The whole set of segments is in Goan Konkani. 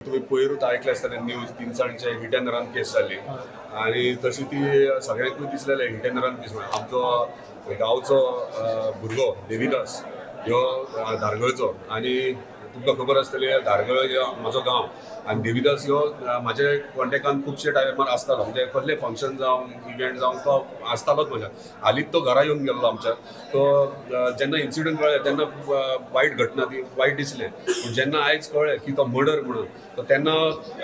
तुमी पयरूच आयकलें आसतलें न्यूज, तिनसांजचे हिट एंड रन केस जाली आनी तशी ती सगळ्यांकूय दिसलेलें हिट एंड रन केस म्हणून. आमचो गांवचो भुरगो देविदास ह्यो धारगळचो आनी तुमकां खबर आसतली, धारगळ ह्यो म्हाजो गांव आनी देविदास ह्यो म्हाजे कॉन्टेक्टान खुबशे टायमार आसतालो. म्हणजे कसलें फंक्शन जावं, इव्हेंट जावं, तो आसतालोच म्हज्या. हालींच तो घरा येवन गेल्लो आमच्या. तो जेन्ना इन्सिडंट कळ्ळें तेन्ना वायट घटना ती, वायट दिसलें. पूण जेन्ना आयज कळ्ळें की तो मर्डर म्हणून, तर तेन्ना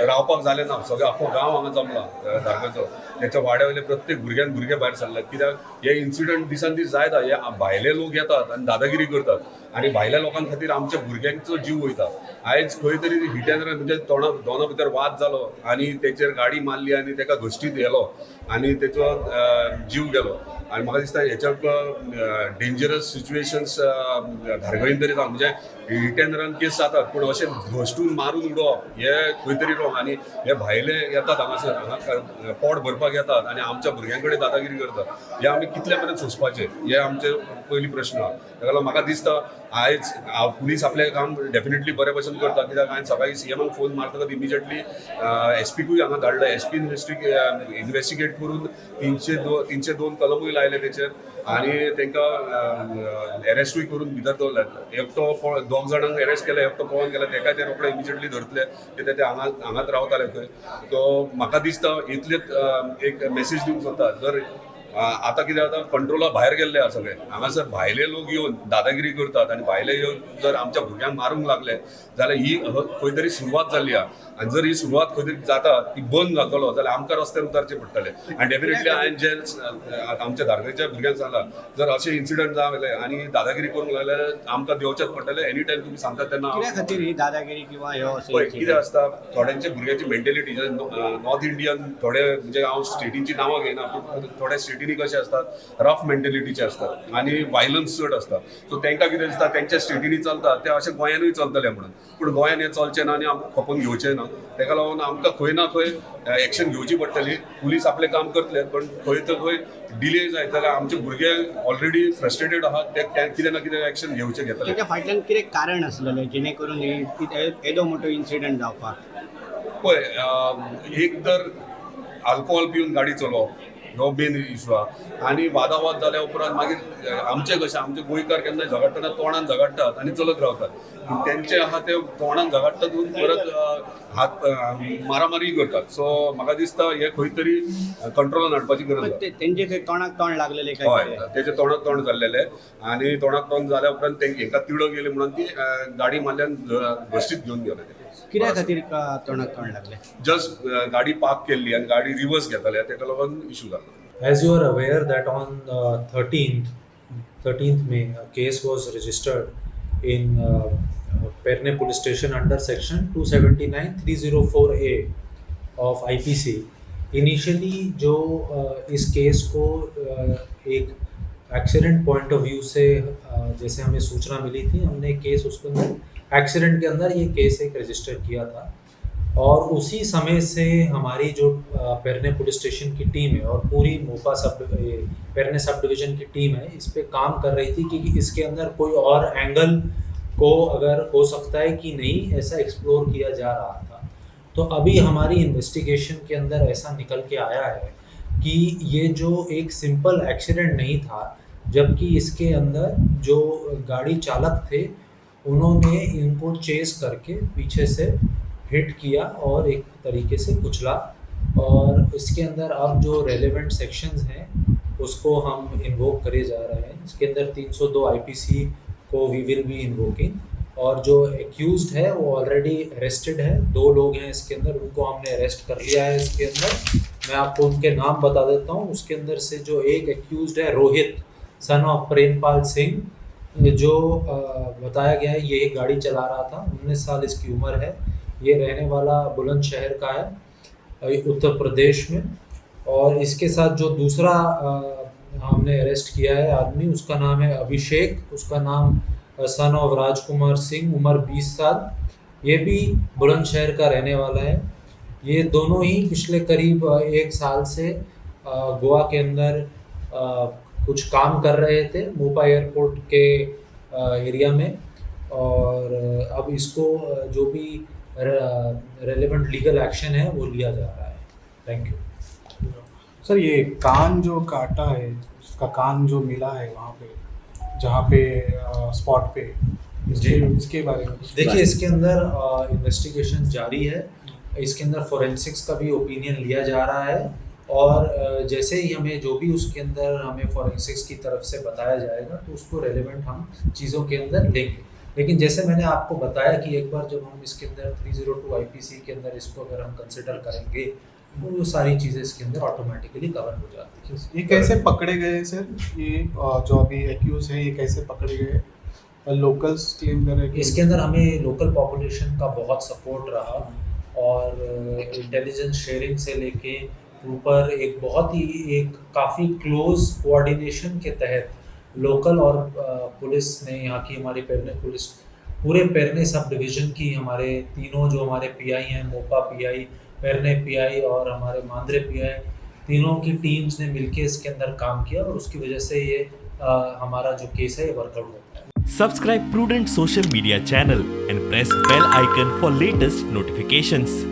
रावपाक जालें ना. सगळो आख्खो गांव हांगा जमला धारगळचो. तेच्या वाड्या वयले प्रत्येक भुरग्यान भुरगे भायर सरले, कित्याक हे इन्सिडंट दिसान दीस जायत. हे भायले लोक येतात आनी दादागिरी करतात आनी भायल्या लोकां खातीर आमच्या भुरग्यांचो जीव वयता. आयज खंय तरी हिट एंड रन, म्हणजे तोंडा दोना भितर वाद जालो आनी तेचेर गाडी मारली आनी तेका घश्टीत व्हेलो आनी तेचो जीव गेलो. आनी म्हाका दिसता हेच्या डेंजरस सिच्युएशन्स धारगळीन तरी जावं. म्हणजे हिट एंड रन केस जातात, पूण अशें घश्टून मारून उडोवप हे खंय तरी रॉंग. आनी हे भायले येतात हांगासर, हांगा पोट भरपाक येतात आनी आमच्या भुरग्यां कडेन दादागिरी करतात. हे आमी कितले मेरेन सोंसपाचे, हे आमचे पयली प्रश्न आहा. ताका लागून म्हाका दिसता आयज पुलीस आपलें काम डेफिनेटली बरे भशेन करता, कित्याक हांवें सकाळीं सीएमाक फोन मारतकच इमिजिएटली एसपीकूय हांगा धाडले. एसपी इन्वेस्टिगेट करून 302 कलमूय लायले तेचेर आनी तांकां एरेस्टूय करून भितर दवरले. एकटो दोग जाणांक एरेस्ट केले, एकटो पळोवन गेले. तेका ते रोखडे इमिजिएटली धरतले, कित्याक ते हांगाच रावताले खंय. सो म्हाका दिसता इतलेच एक मेसेज दिवंक सोदता. जर आतां कितें जाता, कंट्रोला भायर गेल्ले आसा सगळे. हांगासर भायले लोक येवन दादागिरी करतात आनी भायले येवन जर आमच्या भुरग्यांक मारूंक लागले जाल्यार ही खंय तरी सुरवात जाल्ली आहा. आनी जर ही सुरवात खंय तरी जाता, ती बंद जातलो जाल्यार आमकां रस्त्यार उतारचें पडटलें. आनी डेफिनेटली हांवें जे आमच्या धारगळच्या भुरग्यांक सांगलां, जर अशे इन्सिडंट जाले आनी दादागिरी करूंक लागले, आमकां देंवचेच पडटलें. एनी टायम तुमी सांगतात तेन्ना. कित्या खातीर ही दादागिरी किंवा ह्यो अशे पळय, कितें आसता, थोड्यांच्या भुरग्यांची मेंटेलिटी, नॉर्थ इंडियन थोडे, म्हणजे हांव स्टेटींची नांवां घेयना, पूण थोड्या स्टेटींनी कशें आसतात, रफ मेंटेलिटीचे आसतात आनी वायलन्स चड आसता. सो तांकां कितें दिसता, तेंच्या स्टेटींनी चलता ते अशें गोंयानूय चलतलें म्हणून. पूण गोंयान हें चलचें ना आनी आमकां खपोवन घेवचें ना. ताका लागून आमकां खंय ना खंय एक्शन घेवची पडटली. पुलीस आपलें काम करतले, पण खंय तर खंय डिले जायत जाल्यार आमचे भुरगे ऑलरेडी फ्रस्ट्रेटेड आहात, ते कितें ना कितें एक्शन घेवचें घेतले. तेच्या फाटल्यान कितें कारण आसलेलें जेणे करून ही येदो मोठो इन्सिडंट जावपाक? पळय, एक तर अल्कोहोल पिवन गाडी चलोवप हो मेन इशू आहा. आनी वादावाद जाल्या उपरांत मागीर आमचे कशें, आमचे गोंयकार केन्ना झगडटना तोंडान झगडटात आनी चलत रावतात, पूण तेंचे आहा ते तोंडान झगडटात परत हात मारामारी करतात. सो म्हाका दिसता हे खंय तरी कंट्रोलान हाडपाची गरज पण आहा. तेंचे ते तोंडाक तोंड लागलेले काय हय. कितें? तेचे तोंडाक तोंड जाल्लेले आनी तोंडाक तोंड जाल्या उपरांत ते हेका तिडक येयली म्हणून ती गाडी मारल्यान घश्टीत घेवन गेले ते. कित्या खातीर तोंडाक तोंड लागले? जस्ट गाडी पार्क केल्ली आनी गाडी रिवर्स घेताले, तेका लागून इशू जालो. As you are aware that on 13th May, a case was registered in Pernem police station under section 279 304A of IPC. Initially जो इस केस को एक एक्सीडेंट पॉइंट ऑफ व्यू से जैसे हमें सूचना मिली थी, हमने केस उसके अंदर एक्सीडेंट के अंदर ये केस एक रजिस्टर किया था और उसी समय से हमारी जो पेरने पुलिस स्टेशन की टीम है और पूरी मोपा सब पेरने सब डिवीज़न की टीम है, इस पे काम कर रही थी कि इसके अंदर कोई और एंगल को अगर हो सकता है कि नहीं, ऐसा एक्सप्लोर किया जा रहा था. तो अभी हमारी इन्वेस्टिगेशन के अंदर ऐसा निकल के आया है कि ये जो एक सिंपल एक्सीडेंट नहीं था, जबकि इसके अंदर जो गाड़ी चालक थे, उन्होंने इनको चेस करके पीछे से हिट किया और एक तरीके से कुचला. और इसके अंदर अब जो रेलेवेंट सेक्शंस हैं, उसको हम इन्वोक करे जा रहे हैं. इसके अंदर 302 आईपीसी को we will be invoking और जो एक्यूज्ड है, वो ऑलरेडी अरेस्टेड है. दो लोग हैं इसके अंदर, उनको हमने अरेस्ट कर लिया है. इसके अंदर मैं आपको उनके नाम बता देता हूँ. उसके अंदर से जो एक एक्यूज्ड है, रोहित सन ऑफ प्रेमपाल सिंह, जो बताया गया है ये गाड़ी चला रहा था. 19 साल इसकी उम्र है. ये रहने वाला बुलंदशहर का है, उत्तर प्रदेश में. और इसके साथ जो दूसरा हमने अरेस्ट किया है आदमी, उसका नाम है अभिषेक, उसका नाम सन ऑफ राजकुमार सिंह, उम्र 20 साल, ये भी बुलंदशहर का रहने वाला है. ये दोनों ही पिछले करीब एक साल से गोवा के अंदर कुछ काम कर रहे थे मोपा एयरपोर्ट के एरिया में. और अब इसको जो भी रेलेवेंट लीगल एक्शन है वो लिया जा रहा है। Thank you. Sir, ये कान जो काटा है, उसका कान जो मिला है वहाँ पे, जहाँ पे स्पॉट पे, इसके इसके बारे में कुछ? देखिए, इसके अंदर इन्वेस्टिगेशन जारी है। इसके अंदर फॉरेंसिक्स का भी ओपिनियन लिया जा रहा है और जैसे ही हमें जो भी उसके अंदर हमें फॉरेंसिक्स की तरफ से बताया जाएगा तो उसको रेलेवेंट हम चीज़ों के अंदर लेंगे। लेकिन जैसे मैंने आपको बताया कि एक बार जब हम इसके अंदर 302 आईपीसी के अंदर इसको अगर हम कंसिडर करेंगे तो वो सारी चीज़ें इसके अंदर ऑटोमेटिकली कवर हो जाती है। ये कैसे पकड़े गए सर? ये जो अभी एक्यूज है, ये कैसे पकड़े गए? लोकल्स क्लेम कर रहे हैं कि इसके अंदर हमें लोकल पॉपुलेशन का बहुत सपोर्ट रहा और इंटेलिजेंस शेयरिंग से लेके ऊपर एक बहुत ही एक काफ़ी क्लोज कोऑर्डिनेशन के तहत लोकल और पुलिस ने, यहाँ की हमारी पेरने पुलिस, पूरे पेरने सब डिवीज़न की हमारे तीनों जो हमारे पीआई हैं, मोपा पीआई, पेरने पीआई और हमारे मांद्रे पीआई, तीनों की टीम्स ने मिलके इसके अंदर काम किया और उसकी वजह से ये हमारा जो केस है ये वर्कआउट होता है। Subscribe Prudent Social Media channel and press bell icon for latest notifications.